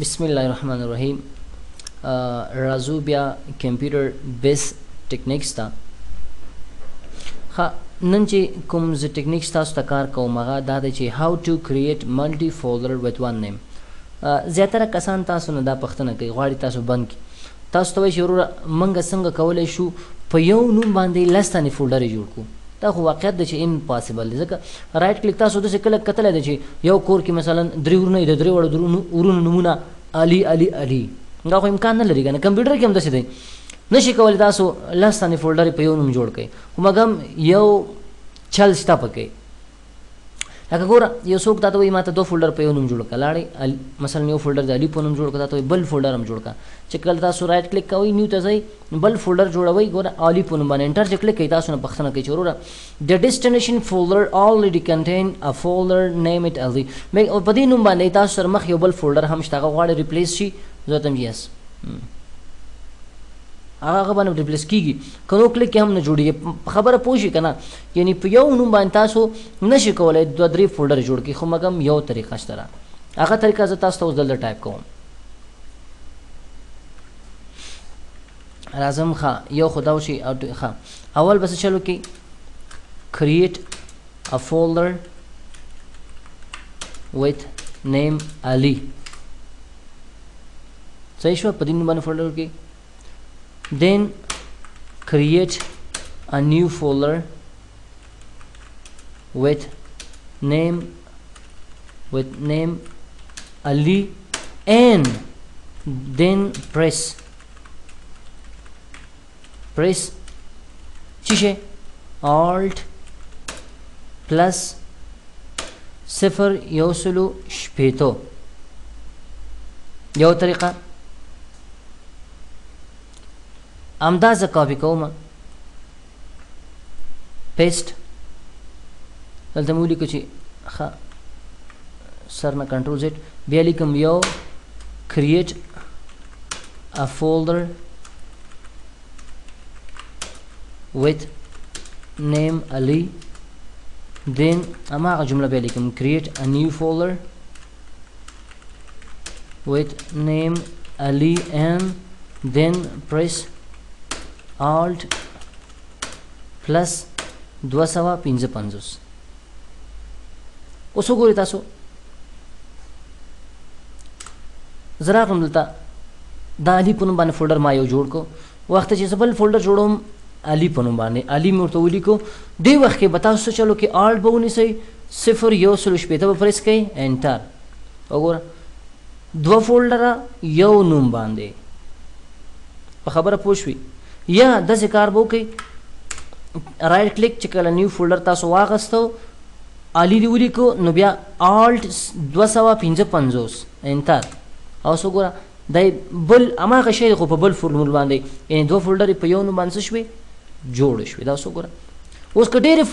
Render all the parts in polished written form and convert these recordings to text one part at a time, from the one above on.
بسم الله الرحمن الرحیم. راځو بیا کمپیوټر بیس ټیکنیکس ته. ښه، نن چې کوم زه ټیکنیکس تاسو ته کار کوم هغه دا دی چې how to create multi folder with one name. زیاتره کسان تاسو نه دا پوښتنه کوي، غواړي تاسو بند کړي، تاسو ته وایي چې وروره موږ څنګه کولی شو په یو نوم باندې لس دانې فولډرې جوړ کړو. دا خو واقعیت دی چې impossible دی، ځکه right click تاسو داسې کله کتلی دی چې یو کور کې مثلا درې ورونه د درې واړو ورونو نومونه علي علي علي، دا خو امکان نه لري که نه. کمپیوټر کې هم داسې دی، نشي کولی تاسو لس دانې فولډرې په یو نوم جوړ کړئ، خو مګم یو چل شته پکې. لکه ګوره یو څوک تاته وایي ماته دوه فولډر په یو نوم جوړ کړه، لاړې مثلا یو فولډر د علي په نوم جوړ کړه، تاته وایي بل فولډر هم جوړ کړه. چې کله تاسو right click کوئ new ته ځئ بل فولډر جوړوئ، ګوره علي په نوم باندې enter چې کلیک کوئ تاسو نه پوښتنه کوي چې وروره the destination folder already contain a folder name it Ali. په دې نوم باندې تاسو سره مخ یو بل فولډر هم شته، هغه غواړي replace شي، زه ورته وایم yes، هغه باندې replace کیږي، که نو کلیک هم نه جوړیږي. خبره پوه شئ که نه؟ یعنی په یو نوم باندې تاسو نشئ کولی دوه درې فولډر جوړ کړئ، خو مګم یو طریقه شته. هغه طریقه زه تاسو ته اوس دلته ټایپ کوم. راځم. ښه، یو خو دا وشي. ښه، اول به څه چلو کې create a folder with name Ali. صحیح شو، په دې نوم باندې فولډر کې then create a new folder with name Ali and then press چی alt plus 0 160. یو طریقه همدا زه کاپي کوم، paste دلته مې ولیکو چې ښه سر نه control Z، بیا لیکم یو create a folder with name Ali, then هماغه جمله بیا لیکم create a new folder with name Ali and then press alt plus 255. اوس وګورئ تاسو، زه راغلم دلته د علي په نوم باندې فولډر ما یو جوړ کړو. وخت چې زه بل فولډر جوړوم علي په نوم باندې، علي مې ورته ولیکو. دې وخت کې به تاسو څه چلو کې alt به ونیسئ، 0 160 به press کړئ، enter. وګوره دوه فولډره یو نوم باندې، په خبره پوه شوي؟ یا داسې کار به وکړئ، right click چې کله new folder تاسو واغستو علي دې ولیکو، نو بیا alt 255 enter. اوس وګوره دی بل هماغه شی خو په بل فورمول باندې، یعنی دوه فولډرې په یو نوم باندې څه شوې؟ جوړ شوې. دا اوس وګوره، اوس که ډېرې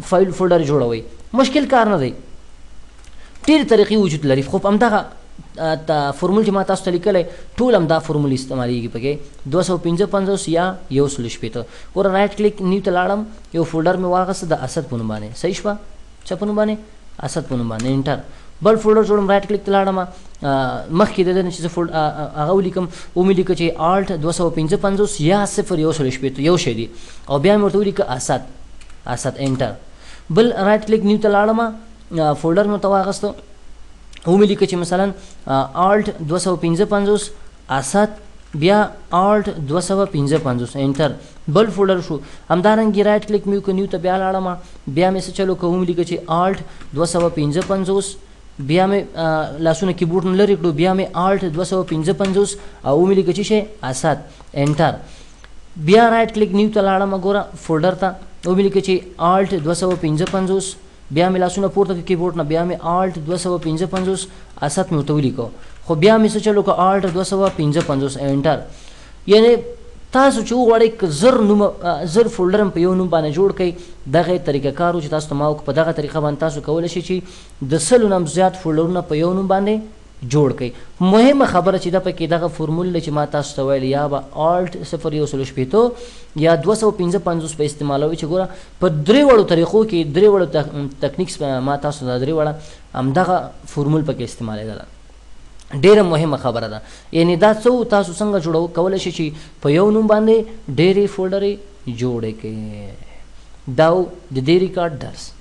فایل فولډر جوړوئ مشکل کار نه دی، ډېرې طریقې وجود لري، خو په همدغه فورمول چې ما تاسو ته لیکلی ټول همدا فورمول استعمالیږي پکې، 255 یا 160. ګوره right click new ته لاړم، یو فولډر مې واغسته د اسد په نوم باندې، صحیح شوه؟ څه په نوم باندې؟ اسد په نوم باندې، enter. بل فولډر جوړم، right click ته لاړم، مخکې د دې نه چې زه فولډ هغه ولیکم، ومې لیکه چې alt 255 یا 0 160 یو شی دی، او بیا مې ورته ولیکه اسد، اسد، enter. بل right click new ته لاړم، فولډر مې ورته واغستو، ومې لیکه چې مثلا alt 255 اسد، بیا alt 255 enter، بل فولډر شو. همدارنګه right click مې وکړ، new ته بیا لاړم، بیا مې څه چلو که ومې لیکه چې alt 255، بیا مې لاسونه کیبورډ نه لرې کړو، بیا مې alt 255 او ومې لیکه چې شی اسد، enter. بیا right click new ته لاړم، ګوره فولډر ته ومې لیکه چې alt 255، بیا مې لاسونه پورته کړو کیبورډ نه، بیا مې alt 255 اسد مې ورته ولیکو، خو بیا مې څه چلو که alt 255 enter. یعنی تاسو چې وغواړئ که زر نوم زر فولډر هم په یو نوم باندې جوړ کړئ، دغه طریقه کار و چې تاسو ته ما وکړو. په دغه طریقه باندې تاسو کولی شئ چې د سلو نه هم زیات فولډرونه په یو نوم باندې جوړ کړئ. مهمه خبره چې ده پکې دغه فورمول دی چې ما تاسو ته ویل، یا به alt 0 160 یا 255 په استعمالوئ، چې ګوره په درې واړو طریقو کې درې واړو تکنیکس ما تاسو ته درې واړه همدغه فورمول پکې استعمالېدله. ډیره مهمه خبره ده. یعنی دا څه وو، تاسو څنګه جوړو کولای شئ چې په یو نوم باندې ډېرې فولډرې جوړې کړئ. دا و د دې ریکارډ درس.